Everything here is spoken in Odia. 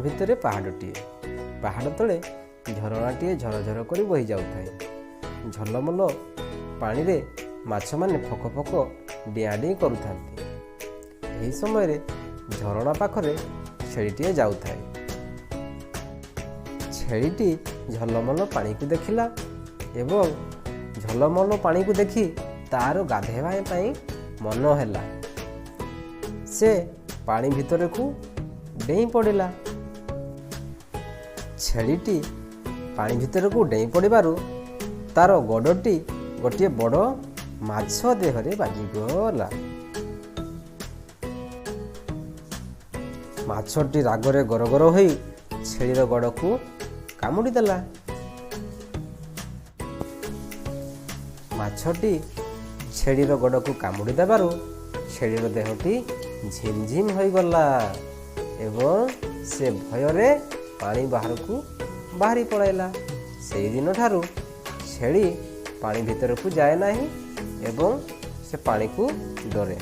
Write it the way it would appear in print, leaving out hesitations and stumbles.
ଭିତରେ ପାହାଡ଼ଟିଏ। ପାହାଡ଼ ତଳେ ଝରଣାଟିଏ ଝରଝର କରି ବହି ଯାଉଥାଏ। ଝଲମଲ ପାଣିରେ ମାଛମାନେ ଫକ ଫକ ଡିଆଁ ଡିଇଁ କରୁଥାନ୍ତି। ଏହି ସମୟରେ ଝରଣା ପାଖରେ ଛେଳିଟିଏ ଯାଉଥାଏ। ଛେଳିଟି ଝଲମଲ ପାଣିକୁ ଦେଖିଲା ଏବଂ ଝଲମଲ ପାଣିକୁ ଦେଖି ତାର ଗାଧୋଇବା ପାଇଁ ମନ ହେଲା। ସେ ପାଣି ଭିତରକୁ ଡେଇଁ ପଡ଼ିଲା। ଛେଳିଟି ପାଣି ଭିତରକୁ ଡେଇଁ ପଡ଼ିବାରୁ ତାର ଗୋଡ଼ଟି ଗୋଟିଏ ବଡ଼ ମାଛ ଦେହରେ ବାଜିଗଲା। ମାଛଟି ରାଗରେ ଗରଗର ହୋଇ ଛେଳିର ଗୋଡ଼କୁ କାମୁଡ଼ି ଦେଲା। ମାଛଟି ଛେଳିର ଗୋଡ଼କୁ କାମୁଡ଼ି ଦେବାରୁ ଛେଳିର ଦେହଟି ଝିମଝିମ ହୋଇଗଲା ଏବଂ ସେ ଭୟରେ ପାଣି ବାହାରକୁ ବାହାରି ପଳାଇଲା। ସେଇଦିନଠାରୁ ଛେଳି ପାଣି ଭିତରକୁ ଯାଏ ନାହିଁ ଏବଂ ସେ ପାଣିକୁ ଡରେ।